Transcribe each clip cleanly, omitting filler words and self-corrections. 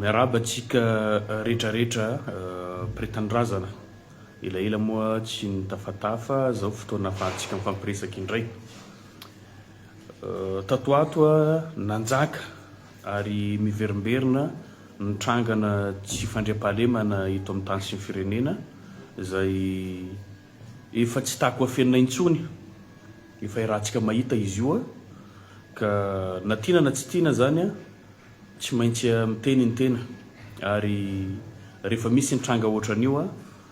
Miarahaba antsika retraretra mpiray tanindrazana. Elaela moa tsy nitafatafa, zao fotoana afahantsika mifampiresaka indray. Tato ato nanjaka ary miverimberina ny trangana tsy fandriampahalemana eto amin'ny tany sy ny firenena izay efa tsy tako afenina intsony, efa iarahantsika mahita izy io ka na tiana na tsy tiana zany Tsy maintsy miteny ny tena ary rehefa misy ny tranga ohatran'io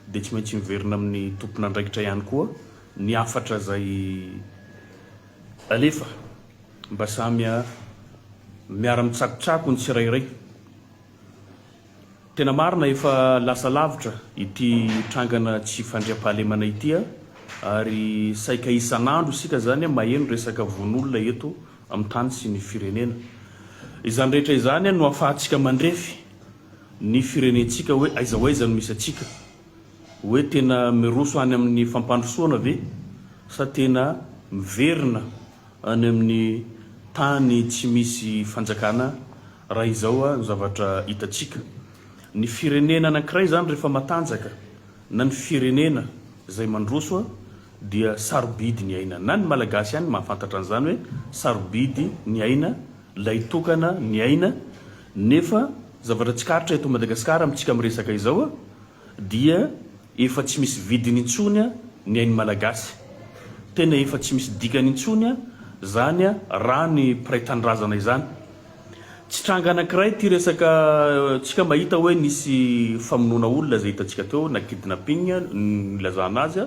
dia tsy maintsy miverina amin'ny tompon'andraikitra ihany koa ny hafatra izay alefa mba samy miara-mitsakotsako ny tsirairay. Tena marina efa lasa lavitra ity trangana tsy fandriampahalemana ity ary saika isan'andro isika zany maheno resaka vono olona eto amin'ny tany sy ny firenena. Izany rehetra izany no afahantsika mandrefy ny firenentsika hoe aiza ho aiza no misy antsika, hoe tena miroso any amin'ny fampandrosoana ve sa tena miverina any amin'ny tany tsy misy fanjakana raha izao no zavatra hitantsika. Ny firenena anankiray izany rehefa matanjaka na ny firenena izay mandroso dia sarobidy ny aina. Na ny Malagasy ihany mahafantatra an'izany hoe sarobidy ny aina, lahitokana ny aina, nefa zavatra tsikaritra eto Madagasikara amintsika miresaka izao dia efa tsy misy vidiny intsony ny ain'ny Malagasy. Tena efa tsy misy dikany intsony zany raha ny mpiray tanindrazana izany. Tsy tranga anankiray ity resaka tsika mahita hoe nisy famonoana olona izay hitantsika teo na kidnapping no nilazana azy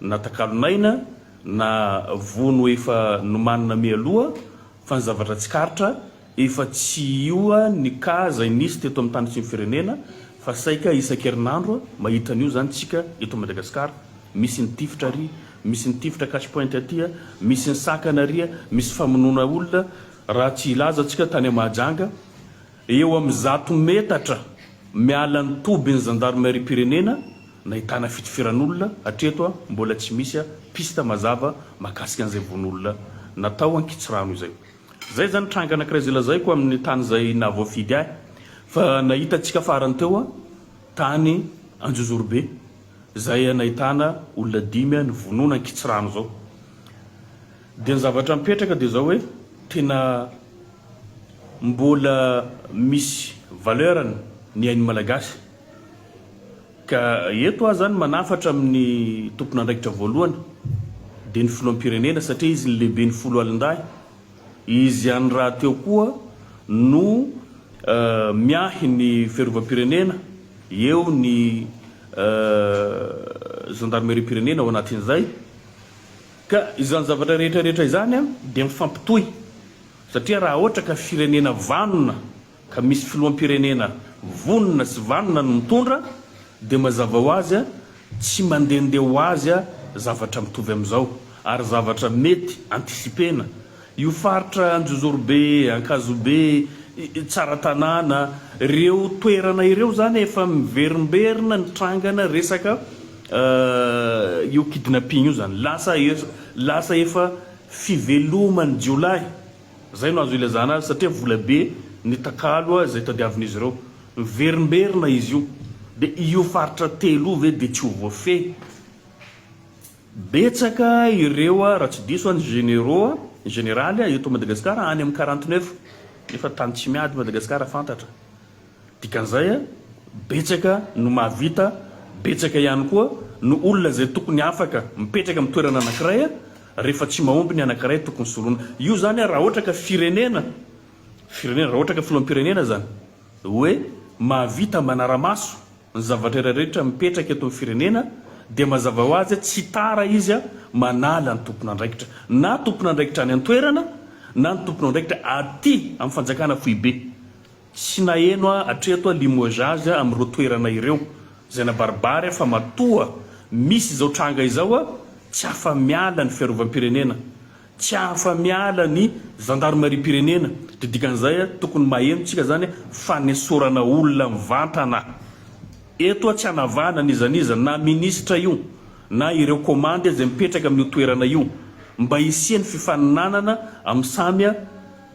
na takalon'aina na vono efa nomanina mialoha fa ny zavatra tsikaritra efa tsy io ny cas izay nisy teto amin'ny tany sy ny firenena fa saika isan-kerinandro mahita an'io izany tsika eto Madagascar misy ny tifitra ary misy ny tifitra cash point aty misy ny sakana ary misy famonoana olona Raha tsy hilaza tsika tany Mahajanga, eo amin'ny zato metatra miala ny tobin'ny zandarimariam-pirenena nahitana fitifiran'olona, hatreto mbola tsy misy piste mazava mahakasika an'izay vono olona natao ankitsirano izay. Izay izany tranga anankiray izay lazaiko amin'ny tany izay nahavoafidy ahy fa nahita antsika farany teo tany Anjozorobe izay nahitana olona dimy nivonoana ankitsirano izao. Dia ny zavatra mipetraka dia izao hoe tena mbola misy valeur-ny ny ain'ny Malagasy. Ka eto aho izany manafatra amin'ny tompon'andraikitra voalohany dia ny filoham-pirenena satria izy ny lehiben'ny foloalindahy, izy ihany rahateo koa no miahy ny fiarovam-pirenena, eo ny zandarimeriam-pirenena ao anatin'izay. Ka izany zavatra rehetra rehetra izany dia mifampitohy satria raha ohatra ka firenena vanona ka misy filoham-pirenena vonona sy vanona no mitondra dia mazava ho azy tsy mandehandeha ho azy zavatra mitovy amin'izao ary zavatra mety anticiper-na io faritra Anjozorobe, Ankazobe, Tsaratanàna, ireo toerana ireo izany efa miverimberina ny trangana resaka io kidnapping io izany. Lasa lasa efa fiveloman'ny jiolahy, izay no azo ilazana azy satria volabe ny takalo izay tadiavin'izy ireo. Miverimberina izy io. Dia io faritra telo io ve dia tsy ho voafehy? Betsaka ireo raha tsy diso aho ny généraux, ny généraly eto Madagascar any amin'ny 49 nefa tany tsy miady Madagascar fantatra. Dikan'izay betsaka no mahavita, betsaka ihany koa no olona izay tokony afaka mipetraka amin'ny toerana anankiray rehefa tsy mahomby ny anankiray tokony soloina. Io izany raha ohatra ka firenena, firenena, raha ohatra ka filoham-pirenena izany hoe mahavita manara-maso Ny zavatra rehetra mipetraka eto amin'ny firenena dia mazava ho azy tsy tara izy manala ny tompon'andraikitra. Na tompon'andraikitra any an-toerana na ny tompon'andraikitra aty amin'ny fanjakana foibe. Tsy naheno aho hatreto limogeage amin'ireo toerana ireo izay nabaribary fa matoa misy izao tranga izao tsy afa-miala ny fiarovam-pirenena Tsy afa-miala ny zandarimariam-pirenena, dia dikan'izay tokony maheno tsika zany fanesorana olona mivantana. Eto tsy anavahana n'iza n'iza na minisitra io na ireo komandy izay mipetraka amin'io toerana io mba hisian'ny fifaninanana amin'ny samy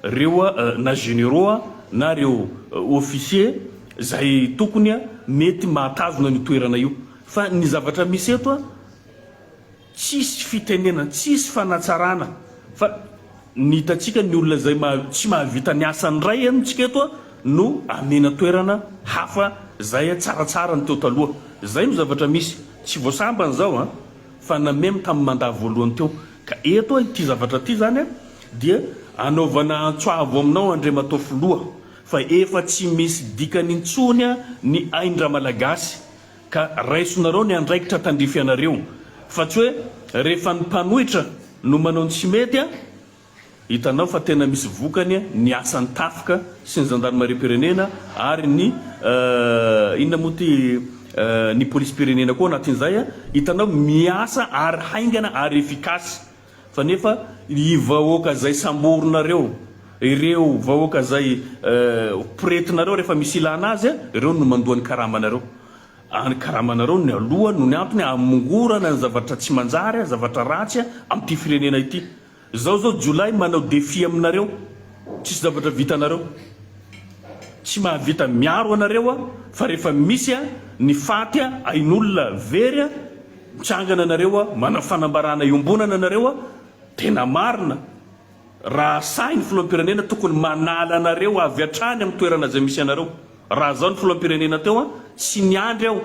reo na généraux na reo officiers. izay tokony mety mahatazona an'io toerana io. Fa ny zavatra misy eto a, tsisy fitenenana, tsisy fanatsarana fa ny hitantsika ny olona izay tsy mahavita ny asany indray amintsika eto a no amena toerana hafa izay tsaratsara ny teo taloha. Izay no zavatra misy. Tsy vao sambany izao a, fa na meme tamin'ny mandat voalohany teo. Ka eto a ity zavatra ity izany a dia anaovana antso avo aminao Andriamatoa Filoha fa efa tsy misy dikany intsony ny ain-dRamalagasy ka raisonareo ny andraikitra tandrify anareo fa tsy hoe rehefa ny mpanohitra no manao ny tsy mety a hitanao fa tena misy vokany ny asan'ny tafika sy ny zandarimariam-pirenena ary ny inona moa ty ny polisim-pirenena koa anatin'izay a hitanao miasa ary haingana ary efficace Fa nefa ny vahoaka zay samborinareo, ireo vahoaka zay poretinareo rehefa misy ilana azy, ireo no mandoa ny karamanareo. Ny karamanareo ny aloha no ny antony hamongorana ny zavatra tsy manjary, zavatra ratsy amin'ity firenena ity. Zao zao jiolahy manao défi aminareo, tsisy zavatra vitanareo. Tsy mahavita miaro anareo aho fa rehefa misy ny faty ain'olona very, Mitsangana nareo a, manao fanambarana iombonana nareo a, tena marina, raha sahy ny filoham-pirenena tokony manala anareo avy hatrany amin'ny toerana izay misy anareo, raha zaho ny filoham-pirenena teo a, tsy niandry aho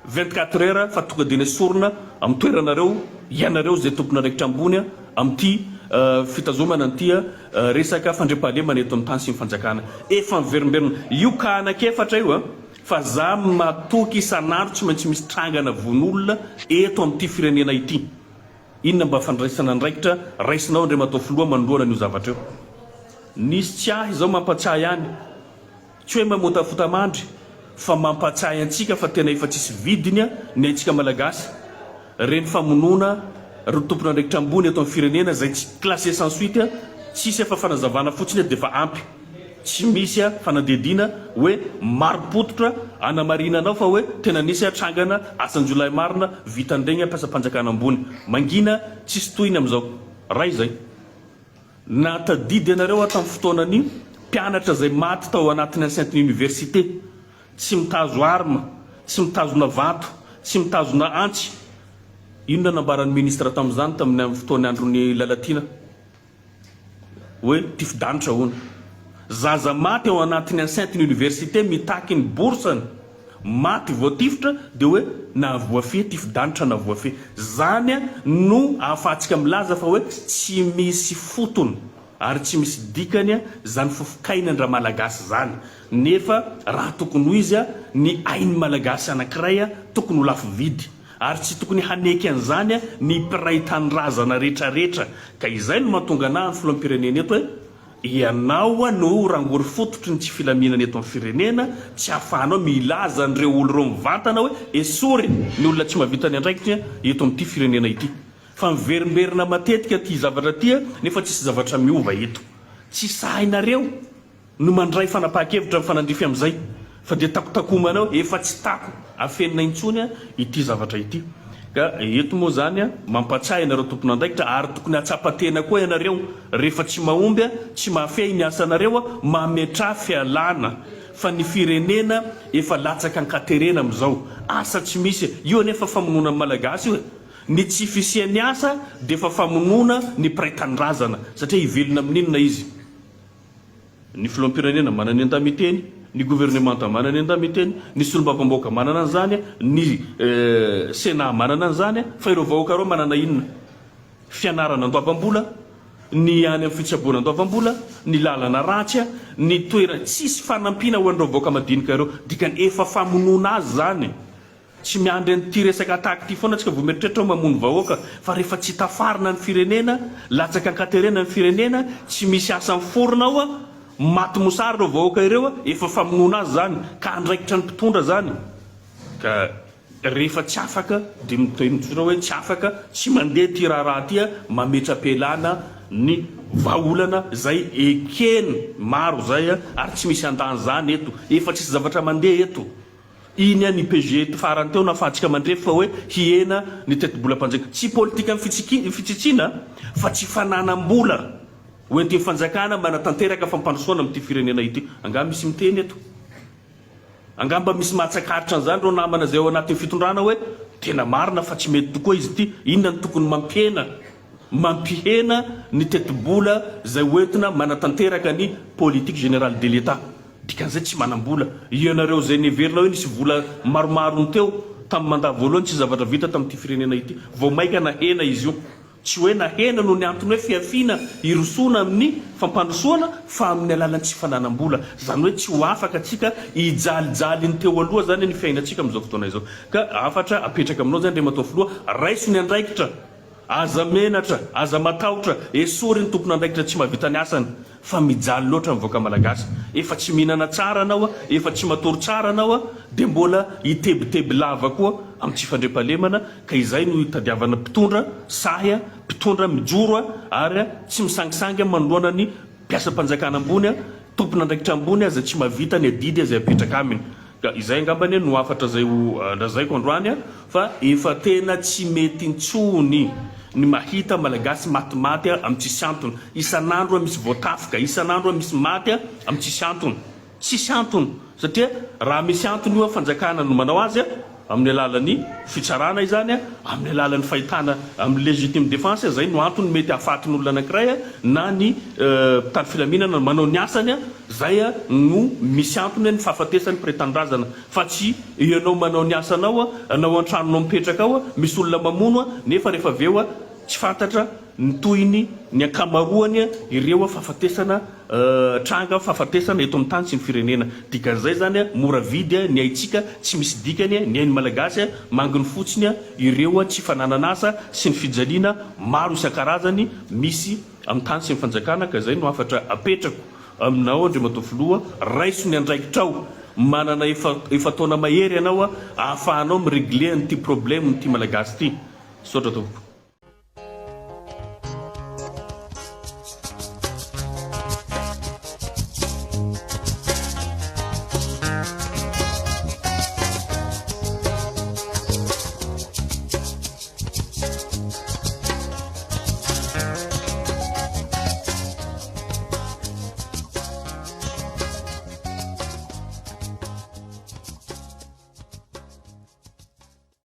24 heures fa tonga dia nesorina amin'ny toeranareo ianareo izay tompon'andraikitra ambony a, amin'ity fitazomana an'ity resaka fandriampahalemana eto amin'ny tany sy ny fanjakana. Efa miverimberina io cas anankiefatra io a. Fa za matoky isan'andro tsy maintsy misy trangana vono olona eto amin'ity firenena ity. Inona mba fandraisana andraikitra raisinao Andriamatoa Filoha manoloana an'io zavatra io? Nisy tsiahy izao mampatsiahy ihany, tsy hoe mamotafotamandry fa mampatsiahy antsika fa tena efa tsisy vidiny ny aintsika Malagasy. Ireny famonoana ireo tompon'andraikitra ambony eto amin'ny firenena izay tsy classé sans suite, tsisy afa fanazavana fotsiny dia efa ampy. Tsy misy fanadihadiana hoe marim-pototra anamarinana ao fa hoe tena nisy trangana asan-jiolahy marina vitan'iregny mpiasam-panjakana ambony. Mangina tsisy tohiny amin'izao. Ray izay. Nahatadidy anareo aho tamin'ny fotoanan'ny mpianatra izay maty tao anatin'ny enceinte-n'ny université. Tsy mitazo arme, tsy mitazona vato, tsy mitazona antsy. Inona nambaran'ny ministre tamin'izany tamin'ny fotoan'ny andron'i Lalatiana? Hoe tifi-danitra hono. Zaza maty ao anatin'ny enceinte ny université mitaky ny bourse-ny, maty voatifitra dia hoe nahavoafehy tifi-danitra navoafehy. Zany no ahafahantsika milaza fa hoe tsy misy fotony ary tsy misy dikany zany fofokaina-dRamalagasy zany. Nefa raha tokony ho izy ny ain'ny Malagasy anankiray tokony ho lafo vidy. Ary tsy tokony haneky an'izany ny mpiray tanindrazana retraretra. Ka izay no mahatonga anah ny filoham-pirenena eto hoe, ianao no rangory fototry ny tsy filaminana eto amin'ny firenena, tsy ahafahanao milaza an'ireo olo ireo mivantana hoe esory ny olona tsy mahavita ny andraikiny eto amin'ity firenena ity. Fa miverimberina matetika ity zavatra ity nefa tsisy zavatra miova eto. Tsy sahinareo. no mandray fanapahan-kevitra mifanandrify amin'izay fa dia takotakomana eo, efa tsy tako afenina intsony ity zavatra ity. Ka eto moa izany mampatsiahy anareo tompon'andraikitra ary tokony hahatsapa tena koa ianareo rehefa tsy mahomby, tsy mahafehy ny asanareo, mametraha fialana fa ny firenena efa latsaka an-katerena amin'izao. Asa tsy misy, io anefa famonoana ny Malagasy io e! Ny tsy fisian'ny asa dia efa famonoana ny mpiray tanindrazana satria hivelona amin'inona izy? Ny filoham-pirenena manana ny andamiteny, ny governemanta manana ny andamiteny, ny solombavambahoaka manana an'izany, ny Sénat manana an'izany, fa ireo vahoaka ireo manana inona? Fianarana andoavam-bola, ny any amin'ny fitsaboana andoavam-bola, ny lalana ratsy, ny toerana, tsisy fanampiana ho an'ireo vahoaka madinika ireo. Dikany efa famonoana azy izany. Tsy miandry an'ity resaka attaque ity foana tsika vao mieritreritra hoe mamono vahoaka fa rehefa tsy tafarina ny firenena, latsaka ankaterena ny firenena, tsy misy asa miforona ao, maty mosary ireo vahoaka ireo, efa famonoana azy zany, ka andraikitra ny mpitondra zany, ka rehefa tsy afaka dia mitsotra hoe tsy afaka, tsy mandeha ity raharaha ity, mametra-pialana ny vahaolana zay eken maro zay ary tsy misy handany zany eto, efa tsisy zavatra mandeha eto. Iny an ny PG farany teo nahafahantsika mandrefy fa hoe hihena ny tetibolam-panjakana. Tsy politikan'ny fitsitsiana fa tsy fananam-bola ho entin'ny fanjakana manatanteraka fampandrosoana amin'ity firenena ity. Angaha misy miteny eto? Angamba misy mahatsakaritra an'izany ireo namana izay ao anatin'ny fitondrana hoe tena marina fa tsy mety tokoa izy ity, inona no tokony mampihena mampihena ny tetibola izay hoentina manatanteraka ny politique générale de l'Etat. Dikan'izay tsy manam-bola. Ianareo izay neverina hoe nisy vola maromaro ny teo tamin'ny mandat voalohany tsy zavatra vita tamin'ity firenena ity. Vao maika nahena izy io. Tsy hoe nahena noho ny antony hoe fihafiana hirosoana amin'ny fampandrosoana fa amin'ny alalan'ny tsy fananam-bola. Izany hoe tsy ho afaka tsika hijalijaly ny teo aloha izany ny fiainantsika amin'izao fotoana izao. Ka hafatra apetraka aminao izany Andriamatoa Filoha, raiso ny andraikitra. Aza menatra, aza matahotra, esory ny tompon'andraikitra tsy mahavita ny asany fa mijaly loatra ny vahoaka malagasy. Efa tsy mihinana tsara anao, efa tsy matory tsara anao dia mbola hitebiteby lava koa amin'ny tsy fandriampahalemana ka izay no itadiavana mpitondra sahy, mpitondra mijoro ary tsy misangisangy manoloana ny mpiasam-panjakana ambony, tompon'andraikitra ambony aza tsy mahavita ny adidy izay apetraka aminy. Ka izay angamba anie no hafatra izay ho lazaiko androany a, fa efa tena tsy mety intsony ny mahita Malagasy matimaty amin'ny tsisy antony. Isan'andro misy voatafika, isan'andro misy maty amin'ny tsisy antony. Tsisy antony, satria raha misy antony io fanjakana no manao azy a, amin'ny alalan'ny fitsarana izany, amin'ny alalan'ny fahitana amin'ny legitime defense, izay no antony mety hahafaty ny olona anankiray na ny mpitandro filaminana manao ny asany. Zay no misy antony ny fahafatesan'ny mpiray tanindrazana fa tsy ianao manao ny asanao, anao antranonao mipetraka ao misy olona mamono nefa rehefa avy eo tsy fantatra ny tohiny ny ankamaroany ireo fahafatesana tranga fahafatesana eto amin'ny tany sy ny firenena. Dikan'izay zany mora vidy ny aintsika tsy misy dikany ny ain'ny malagasy manginy fotsiny ireo tsy fananan'asa sy ny fijaliana maro isan-karazany misy amin'ny tany sy ny fanjakana ka izay no hafatra apetrako aminao Andriamatoa Filoha, raiso ny andraikitrao, manana efa efa-taona mahery ianao ahafahanao mi-regler an'ity problème n'ity Malagasy ity. Misaotra tompoko.